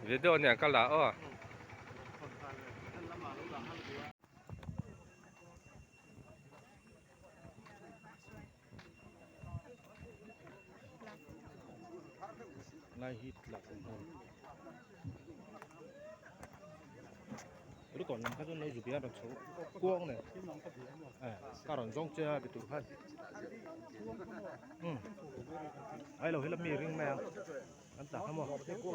Video nen ka la aw. Lai hi tlak awm hmun. Rukon lam kha chuan lo zu bian rawn chho kuang nen eh ka rawn zawng che a ti tur khan um ai lo hela mi ring mai ang an tla kha maw a thleng lo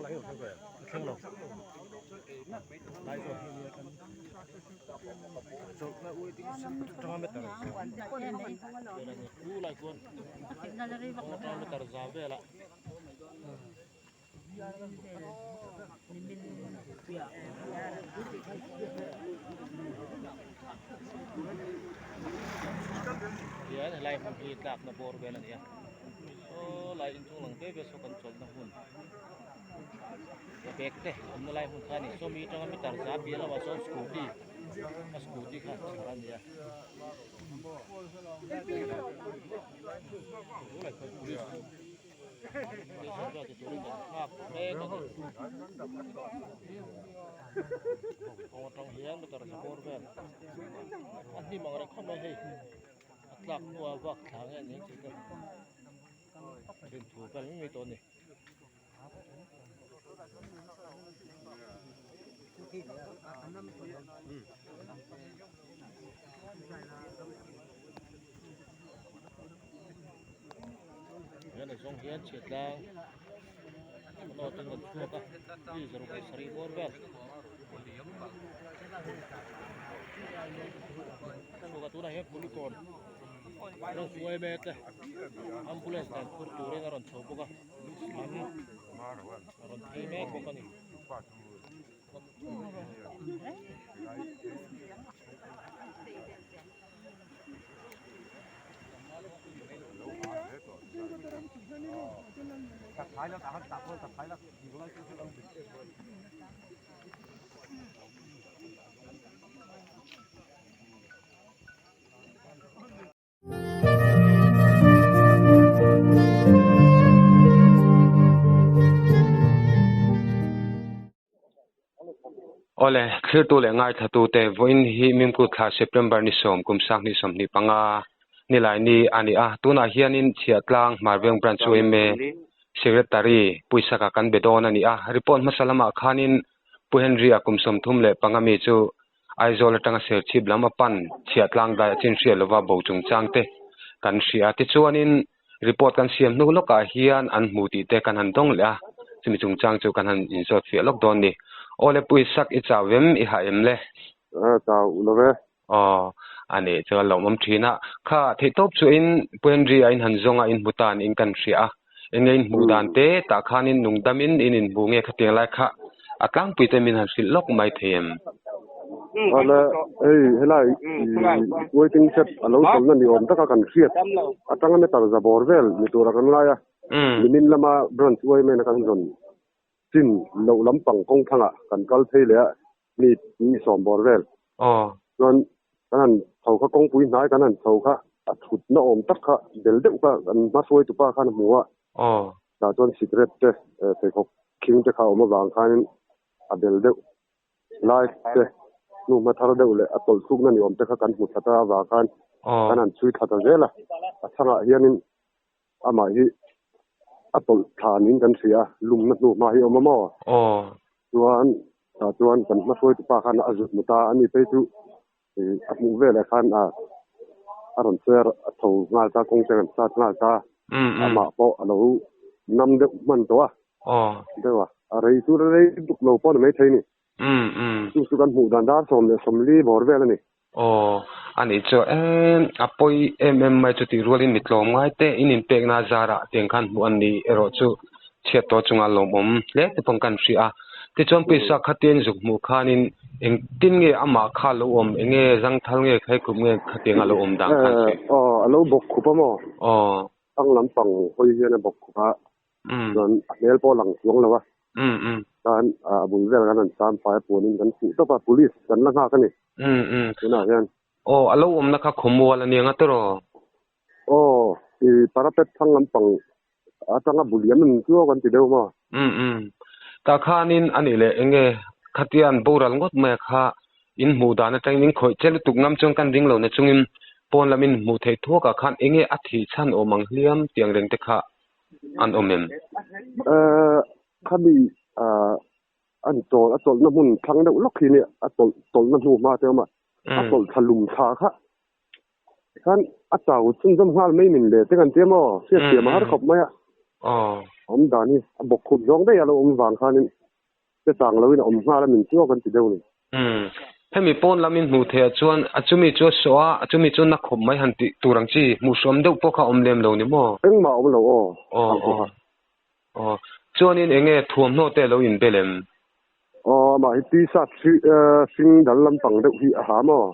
lai zawk hi nia kan chawlhna waiting shed atanga meter u lai chuan atanga meter za velah. Hian helai hmun hi tlakna bawr vel a ni a saw lai inchung lang deuh vel saw kan chawlhna hmun bag te awmna lai hmun kha a ni sawmi atanga meter za piah lamah sawn scooty a scooty kha chhar a ni a. Kawng atang hian meter za bawr vel a hnim ang reng khawp mai hei a tlak hnuah vak thla nge aniang tih te rin thu vel mai mai tawh a ni. Hian a zawng hian chhiat tlang note an rawn chhuak a mi zaruk leh sarih bawr vel chhuak a tunah hian kulikawn rawng chu em em te ambulance dan phur turin a rawn chho bawk a an a rawn phei mek bawk a ni. Awle, thlirtu leh ngaithlatute, vawiin hi Mimkut thla September ni sawm kum sanghnih sawmhnih panga nilai ni a ni a. Tunah hianin Chhiahtlang Hmarveng Branch yma Secretary Puisaka kan be dawn a ni a. Report hmasa lamah khanin Pu Henry-a kum 35 leh panga mi chu Aizawl atanga Serchhip lam a pan Chhiahtlang dai a chin hriat lova bo chungchang te kan hria a. Tichuanin report kan siam hnu lawkah hian an hmu tih te kan han dawng leh a, chumi chungchang chu kan han inzawt fiah lawk dawn ni. Awle Puisak i chau em i hah em le? A chau lo ve. Aw, a nih chuan lawmawm thin a. Kha theihtawp chu in Pu Henry a in han zawng a in hmu tan in kan hria a. Enge in hmuh dan te tah khan in nung dam in in inhmu nge khatiang lai kha a tlangpui te min han hrilh lawk mai thei em? Awle, hei helai waiting shed a lo chawlhna ni awm taka kan hriat atanga meter za bawr vel ni tura kan lai a, nimin lama branch yma kan zawn chin loh lampang kawng thlangah kan kal phei leh a, mi mi sawm bawr vel. Chuan kan han chho kha kawngpui hnai kan han chho kha a thutna awm tak kha bel deuh kha kan hma hruaitupa khan a hmu a. Tah chuan cigarette te pheikhawk khing te kha a awm avang khanin a bel deuh lai te hnuhma thar deuh leh a tawlh thlukna ni awm te kha kan hmu thla ta avang khan kan han chhui thla ta zel a. A chhangah hianin amah hi a tawlh thla niin kan hria a, lumna hnuhma hi a awm a maw? Chuan tah chuan kan hma hruaitu pa khan a zut mu ta a ni phei chu a hmuh veleh khan a a rawn ser a tho nghal ta kawng te kan sat nghal ta amah pawh a lo nam deuh hman tawh a deuh a a rei chu rei duk lo pawh a ni maithei a ni chu chu kan hmuh dan dar 14 bawr vel a ni. Aw a nih chu em a pawi em em mai chu tih rualin mi tlawm ngai te in inpekna zarah tiang khan hmuh an ni erawh chu chhiat tawh chunga lawmawm hle te pawh kan hria a. Tichuan pawisa khatin zuk hmuh khanin engtin nge amah kha lo awm enge zangthal nge khaikhup nge khatianga lo awm dan khan hrilh. Aw a lo bawk khup a maw? Aw. Thlang lampang hawi hian a bawk khup a. Chuan a hmel pawh a lang chuang lo a. Chuan a bul vel kan han sam fai a puanin kan fuh tawp a police kan la nghak a ni. Tunah hian. Aw a lo awmna kha khawmual a nia nga tiraw? Aw i parapet thlang lampang atanga buliam an chu kan ti deuh maw? Um um. Tah khanin a nih leh eng nge khatia an boral ngawt mai a kha in hmuh dan atangin in khawih che lutuk ngam chuan kan ring lo na chungin pawn lam in hmuh theih thuak ah khan eng nge a thih chhan awm ang hliam tiang reng te kha an awm em? Ehh khami ahh an chawl a chawlhna hmun thlang deuh lawk hi nia a chawlh chawlhna hnu hma te awm a a chawlh thla lum thla kha Khan a chau chhunzawm nghal mai min le te kan tia maw? Hriatthiam a har khawp mai a. Awm dan hi a bawk khup zawng daih a lo awm vang khanin che chang loin a awm nghal a min chu a kan ti deuh ni. Hemi pawn lamin hmuh theih ah chuan a chumi chu a sawh a, a chumi chu na khawp mai han tih tur ang chi hmuh hrawm deuh pawh kha a awm lem lo ni maw? Engmah a awm lo aw, ang pawh kha. Aw, chuanin enge thuamhnaw te a lo inbel em? Aw, amah hi t-shirt hring dal lampang deuh hi a ha maw?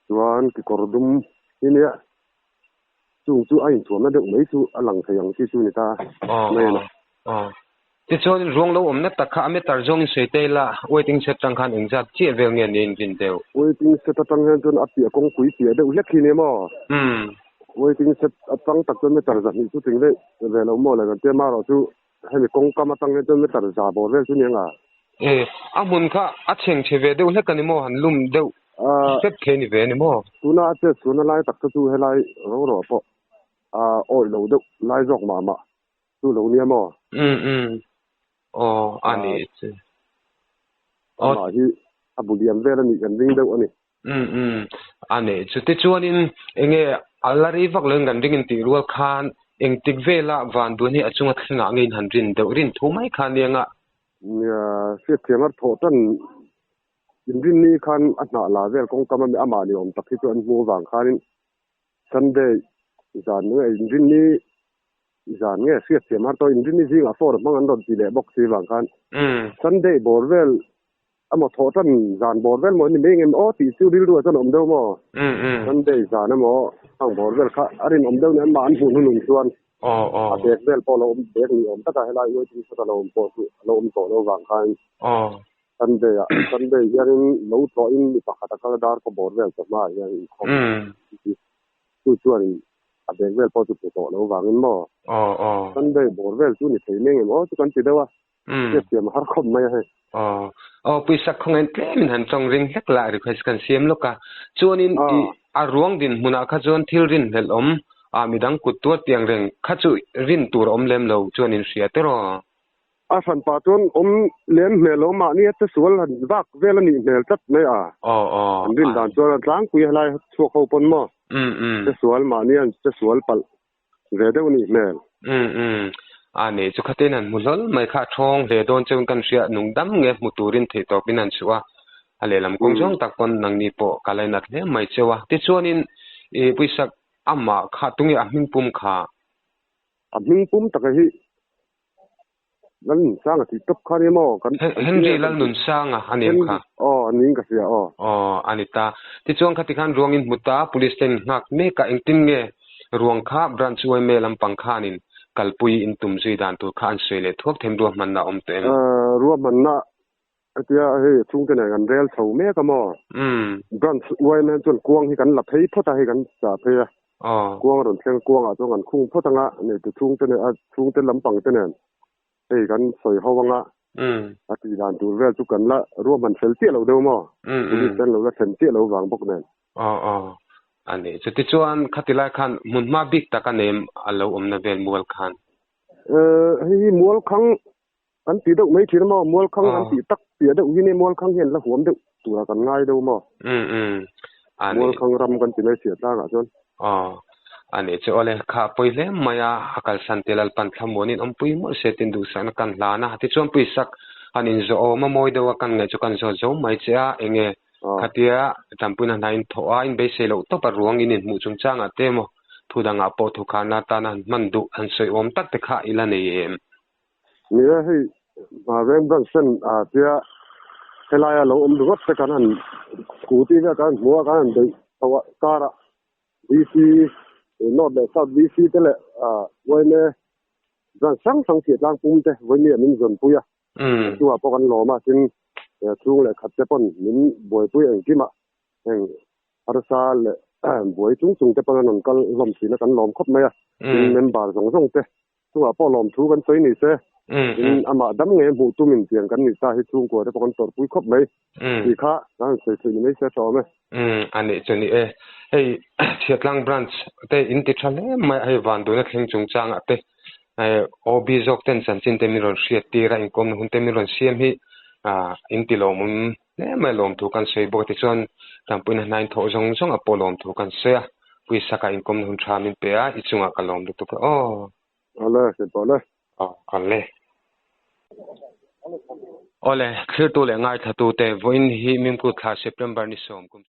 Chuan kekawr dum hi nia, chung chu a inthuamna deuh mai chu a lang thei ang chi chu ni ta mai a ni. Aw, tichuan ruang lo awmna tak kha a meter zawngin sawi ta ila, waiting shed atang khan engzat chiah vel nge niin rin deuh? Waiting shed atang hian chuan a piah kawngpui piah deuh hlek hi nia maw? Waiting shed atang tak chuan meter 200 chu tling daih ve lo maw le kan tia marawh chu Hemi kawngkam atang hian chuan meter za bawr vel chu ni ang a. E, a hmun kha a chheng chhe ve deuh hlek a ni maw? Han lum deuh hrep thei ni ve a ni maw? Tuna a chet chhuahna lai tak te chu helai ro ro pawh a awih lo deuh lai zawk mah mah chu lo nia maw? Um um. Aw, a nih chu. Amah hi a bu liam vel a nih kan ring deuh a ni. Um um. A nih chu. Tichuanin enge a la rei vak loin kan ring intih rual khan engtik vela vanduan hi a chunga thlengah nge in han rin deuh rin thu mai kha nia nga. Nia, hriatthiam a thawh tan inrinni khan a hnah la vel kawngkam a amah ni awm tak hi chu an hmuh avang khanin Sunday zan nge inrinni zan nge hriatthiam har tawh inrinni zingah phone hmang an rawn ti leh bawk si vang khan Sunday bawr vel Amaw thawh tan zan bawr vel maw ni mai engem aw tih chu rilru ah chuan a awm deuh maw? Sunday zan emaw hang bawr vel kha a rinawm deuh nen mah an hmuh hnunun chuan a bag vel pawh a lo awm bag ni awm taka helai waiting shed a lo awm pawh chu a lo awm tawh lo vang khan Sunday ah Sunday hianin lo tlawhin mi pakhat a kal dar khaw bawr vel chawhma ah hian inkhawm chu chuanin a bag vel pawh chu hmu tawh lo vangin maw Sunday bawr vel chu ni thei mai engem aw chu kan ti deuh a. Hriatthiam a har khawp mai a hei. Aw. Aw puisa khawngaih tlemin han tawng ring hlek lah request kan siam lawk a. Chuanin i a ruang dinhmunah kha chuan thil rinhlelh awm a midang kut tuar tiang reng kha chu rin tur a awm lem lo chuan in hria tawh rawh. A hranpa chuan awm lem hmel lo mahni a chesual han vak vel a nih hmel tlat mai a. Aw aw. An rin dan chuan a tlangpui helai chhuak ho pawn maw. Chesual mahni an chesual palh ve deuh nih hmel. Umm umm. A nih chu khatin han hmu hlawl mai kha a thawng hle dawn cheu in kan hria nung dam nge hmu turin theih tawp in han chhuah a, a lehlam kawng zawng tak pawn nangni pawh ka lainat hle mai cheu a. Tichuanin i puisak amah kha tunge a hming pum kha? A hming pum taka hi Lalnunsanga tih tawp kha nia maw? Kan Henry Lalnunsanga a ni em kha? Aw a niin ka hria aw. Aw a ni ta. Tichuan khati khan ruang in hmu ta, police te in nghak mek a, engtin nge ruang kha branch yma lampang khanin kalpui in tum zui dan tur kha an sawi leh thuak them ruahmanna a awm tawh em? Ruahmanna hetia hei chhungte nen kan rel chho mek a maw? Branch yma chuan kuang hi kan la phei phawt a, hei kan chah phei a. Kuang a rawn thleng kuangah chuan kan khung phawt anga neitu chhungte nen a chhungte lampang te nen hei kan sawi ho anga a tih dan tur vel chu kan la ruahman fel chiah lo deuh maw? Police te an lo la thlen chiah lo vang bawk nen. Aw aw a ni. Chutichuan khati lai khan hmunhma bik tak a nem a lo awmna vel mual khan. Hei hi mual khang kan ti deuh mai thin a maw? Mual khang kan tih tak piah deuh hi nia mual khang hian la huam deuh tura kan ngai deuh maw? Mual khang ram kan ti mai chhiah tlangah chuan. Aw, a nih chu awle kha pawi hle mai a, a kalsan te Lalpan thlamuanin awmpui mawlh se tin duhsakna kan hlan a, tichuan puisak han inzawh awm a mawi deuh a kan ngaih chu kan zawt zo mai che a, enge khatia tanpuina hna in thawh a, in beisei loh tawp a ruang in inhmuh chungchangah te emaw thu dangah pawh thukhanna atana han hman duh han sawi awm tak te kha i la nei em? Nia hei Veng Branch ten tia helaia lo awm ringawt te kan han scooty vel kan han hmu a kan han beih chho a car ah VC North leh South VC te leh yma branch hrang hrang thih tlang pum te vawiin ah min zawn pui a a chungah pawh kan lawm a tin chhung leh khat te pawn min buaipui engkim ah heng harsa leh buai chung chung te pawn an rawn kal hlawm thin a kan lawm khawp mai a tin member zawng zawng te chungah pawh lawmthu kan sawi ni se. Tin, amah dam ngei hmuh tumin tiang kan nih ta hi chhungkua te pawh kan tawrhpui khawp mai tih kha kan han sawi theih ni mai se a tha awm e. Umm a nih chu ni e. Hei Chhiatlang branch te in ti tha hle mai a, hei Vanduaina thleng chungchangah te OB zawk ten chanchin te min rawn hriat tir a, inkawmna hun te min rawn siam hi in ti lawmawm hle mai a lawmthu kan sawi bawk a tichuan Tanpuina hnain thawh zawng zawng a pawh lawmthu kan sawi a, Puisaka inkawmna hun tha min pe a, i chungah ka lawm lutuk e aw. Awle, hre tawh le. Aw, awle. Awle, thlirtu leh ngaithlatute, vawiin hi Mimkut thla September ni sawm kum.